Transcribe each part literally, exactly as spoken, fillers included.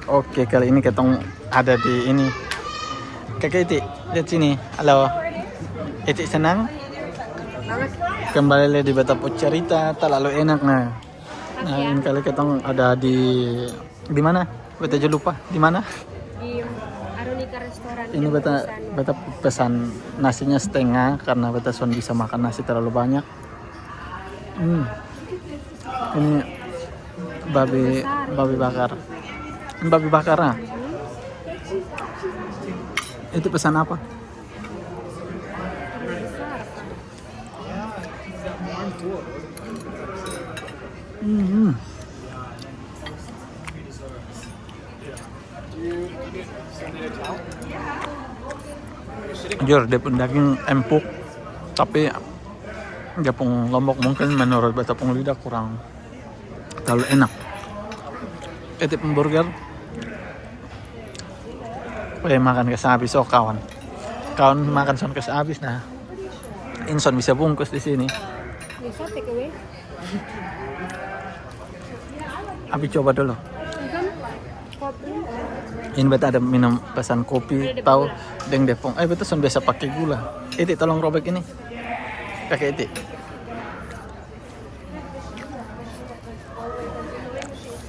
Oke, kali ini ketong ada di ini. Kakak Iti, lihat sini. Halo. Iti senang? Kembali lagi di beta pu cerita, terlalu enak, nah. Nah, ini kali ketong ada di, di mana? Beta juga lupa. Di mana? Di Aronika Restoran. Ini beta, beta pesan nasinya setengah karena beta son bisa makan nasi terlalu banyak. Hmm. Ini babi, babi bakar. Ini babi bakar, ah. Itu pesan apa? Hmm. Jujur, dia pun daging empuk, tapi dia pun lombok mungkin menurut beta pun lidah kurang terlalu enak. Itu pun burger. Weh, makan ke habis, oh kawan. Kawan makan son ke habis, nah. Ini son bisa bungkus di sini. Bisa take away. Abi coba dulu. Ini beta ada minum pesan kopi, tahu, deng dia pung. Eh, beta son biasa pakai gula. Iti, tolong robek ini. Pakai Iti.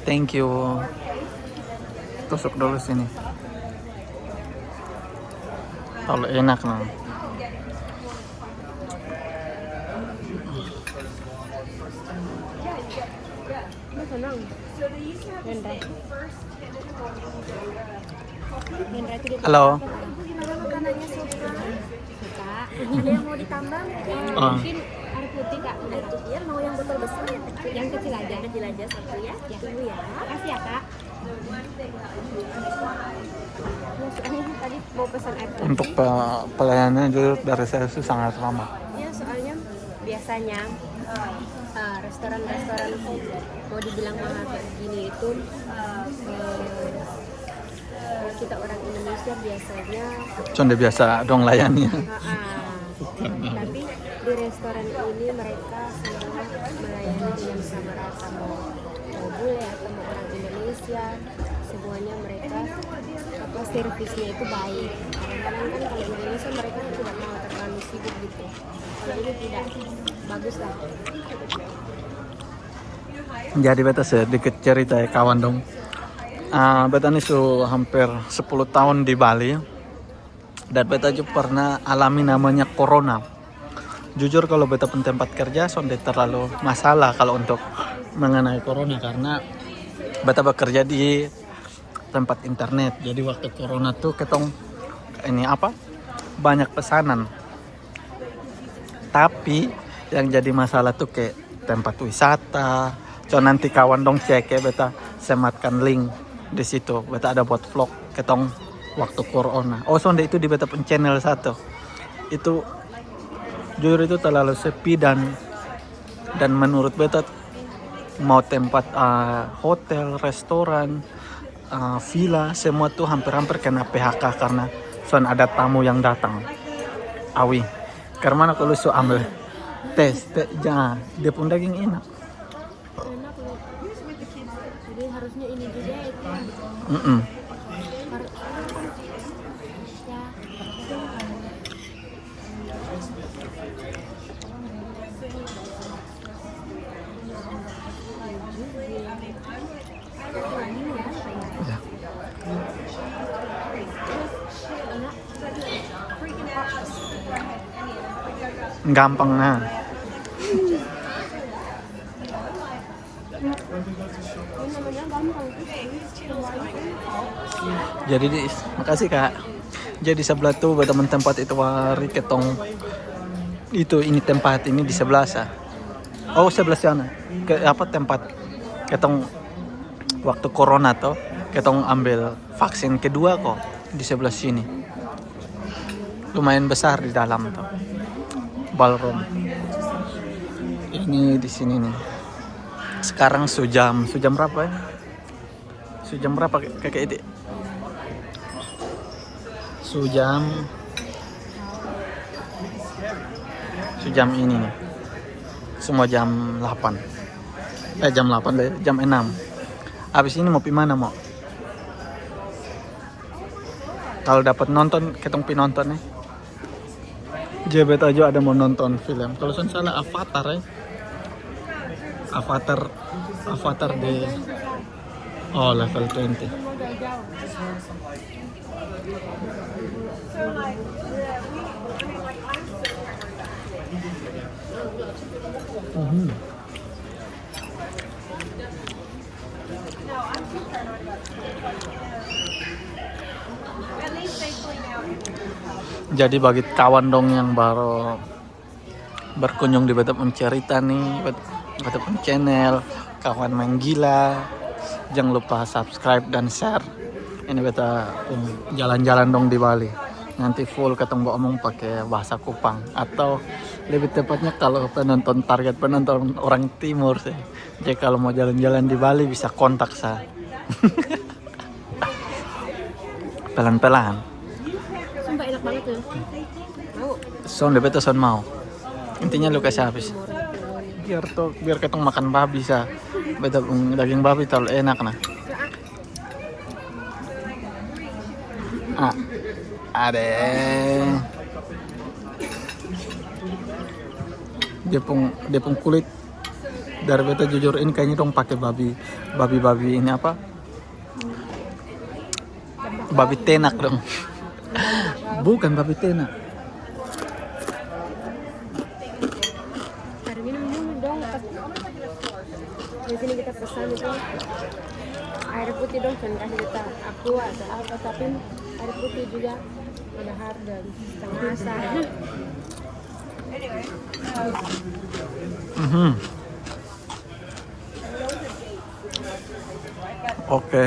Thank you. Tusuk dulu sini. Kalau enak, nah. Halo. Suka. Ada yang mau ditambah mungkin? Ah. Mungkin air putih, Kak. Air putih ya, mau yang botol besar, yang kecil? Yang kecil aja. Kecil aja satu ya. Ya. Tunggu ya. Makasih ya, Kak. Ya, soalnya tadi mau pesan air putih. Untuk pe-, pelayanannya jujur dari saya sih sangat ramah. Ya, soalnya biasanya eh, restoran-restoran mau dibilang mahal kayak gini itu, eh, kalau kita orang Indonesia biasanya son dia biasa dong layani. Ah, ah. Tapi di restoran ini mereka semua melayani dengan sama rata, mau, mau bule atau mau orang Indonesia, semuanya mereka apa, servisnya itu baik. Kadang-kadang kan kalau Indonesia mereka tidak mau terlalu sibuk gitu. Kalau ini tidak, bagus lah. Jadi beta sedikit cerita ya kawan dong. Ah, beta ni su hampir sepuluh tahun di Bali. Dan beta juga pernah alami namanya corona. Jujur, kalau beta pun tempat kerja sonde terlalu masalah kalau untuk mengenai corona, karena beta bekerja di tempat internet. Jadi waktu corona tuh ketong ini apa, banyak pesanan. Tapi yang jadi masalah tuh kayak tempat wisata. So nanti kawan dong cek ya, beta sematkan link di situ. Beta ada buat vlog ketong waktu corona. Oh, sonde itu di beta pun channel satu. Itu jujur itu terlalu sepi dan, dan menurut beta mau tempat, ah, hotel, restoran, ah, villa, semua tuh hampir-hampir kena P H K karena son ada tamu yang datang. Awi, karena mana kalau su ambil tes, te, ja, dia pun daging enak. Enak loh. Jadi harusnya ini juga ya, itu. Mm-mm. Harus, ya. Gampang, nah. Jadi di, makasih, Kak. Jadi sebelah tuh teman tempat itu wari ketong itu, ini tempat ini di sebelah sa. Oh, sebelah sana. Ke apa, tempat ketong waktu corona tuh, ketong ambil vaksin kedua kok di sebelah sini. Lumayan besar di dalam tuh. Ballroom. Ini di sini nih. Sekarang su jam, su jam berapa ya? Su jam berapa, Kakak Iti? Su jam, su jam ini nih. Semua jam delapan. Eh, jam delapan deh, jam enam. Habis ini mau pi mana, mau? Kalau dapat nonton, ketong pi nonton nih. Jebet aja ada mau nonton film. Kalau son salah Avatar ya. Avatar, Avatar di, oh, level twenty. Mhm. Jadi bagi kawan dong yang baru berkunjung di beta pung cerita nih, bet-, beta pung channel, kawan main gila, jangan lupa subscribe dan share. Ini beta pung jalan-jalan dong di Bali. Nanti full ketong bawa omong pakai bahasa Kupang atau lebih tepatnya kalau penonton, target penonton orang timur sih. Jadi kalau mau jalan-jalan di Bali bisa kontak saya. Pelan-pelan. Sumpah enak banget tuh. Mau. Son de beta son mau. Intinya lu kasih habis. Biar tuh, biar ketong makan babi sa. Beta pung daging babi terlalu enak nah. Ah, ada. Dia pung, dia pung kulit dari beta jujur ini kayaknya dong pakai babi, babi-babi ini apa? Babi tenak dong. Bukan babi tenak. Ada minum dulu dong. Pas di sini kita pesan itu air putih dong, jangan kasih kita aqua atau apa, tapi air putih juga ada harga setengah asa. Mhm. Oke.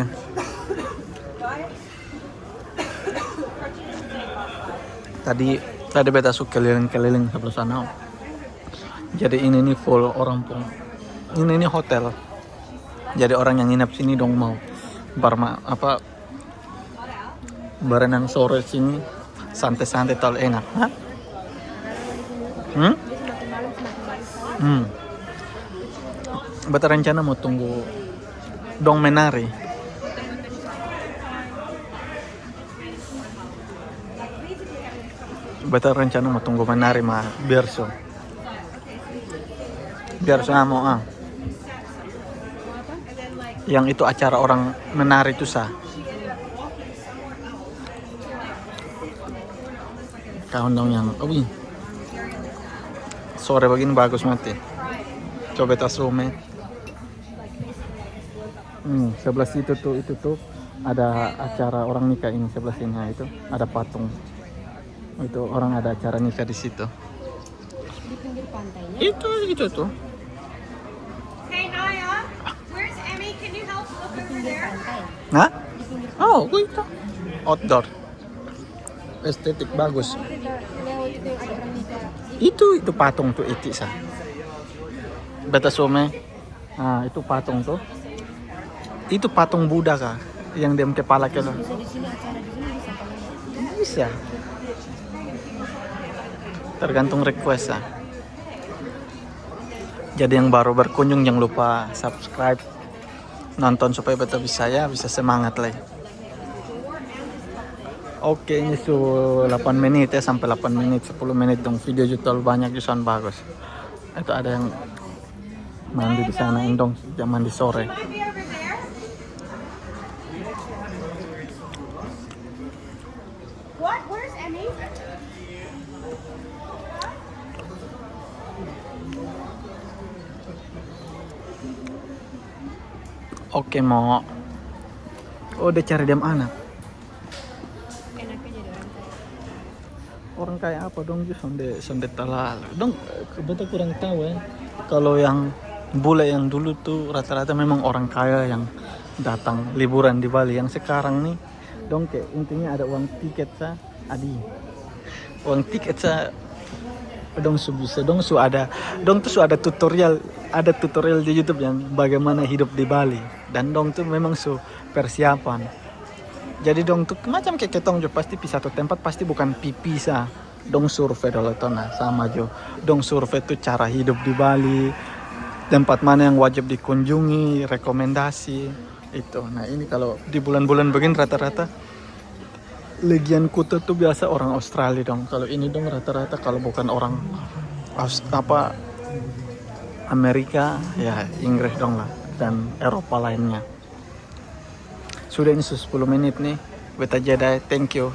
Tadi, tadi beta su keliling-keliling sebelah sana. Jadi ini nih full orang pung. Ini nih hotel. Jadi orang yang nginap sini dong mau berma apa, berenang sore sini, santai-santai, terlalu enak. Hah? Hmm? Hmm. Beta rencana mau tunggu dong menari. Beta rencana mau tunggu menari ma biar so. Biar so amo ah. Yang itu acara orang menari itu sa. Kawan dong yang, oh, wih. Sore begini bagus mati. Coba tas rame. Hmm, sebelah situ tuh, itu tuh ada acara orang nikah ini sebelah sini. Nah, itu ada patung. Itu orang ada acara nikah di situ. Di pinggir pantainya. Itu, itu tuh. Hey Naya, where's Emmy? Can you help look over there? Pantai. Hah? Di pinggir Oh, itu outdoor. Estetik bagus. Kita lewat itu yang ada orang nikah. Itu, itu patung tuh, iti sa. Beta some. Ah, itu patung tuh. Itu patung Buddha kah? Yang dia kepala kena. Bisa di sini, acara di sini bisa kan? Bisa. Tergantung request ya. Jadi yang baru berkunjung jangan lupa subscribe, nonton supaya beta bisa ya, bisa semangat lagi. Oke, ini su delapan menit ya, sampai delapan menit, sepuluh menit dong video jutal banyak jusan bagus. Itu ada yang mandi di sana, indong sejak mandi sore. Might be over there. What? Where's Emmy? Oke mo. Oh, dia cari dem anak. Enaknya jadi orang kaya. Orang kaya apa dong ju sonde, sonde talal dong. Beta kurang tahu ya. Kalau yang bule yang dulu tuh rata-rata memang orang kaya yang datang liburan di Bali. Yang sekarang nih dong kayak intinya ada uang tiket sa, adi, uang tiket sa, dong su bisa, dong su ada, dong tuh su ada tutorial, ada tutorial di YouTube yang bagaimana hidup di Bali. Dan dong tuh memang su persiapan. Jadi dong tuh macam kayak ketong jo, pasti pi satu tempat pasti bukan pi pi sa. Dong survei dolo to nah, sama jo. Dong survei tuh cara hidup di Bali, tempat mana yang wajib dikunjungi, rekomendasi itu. Nah, ini kalau di bulan-bulan begini rata-rata Legian Kuta tuh biasa orang Australia dong. Kalau ini dong rata-rata kalau bukan orang Aus- apa Amerika, ya Inggris dong lah, dan Eropa lainnya. Sudah ini sepuluh menit nih. Beta Jedi, thank you.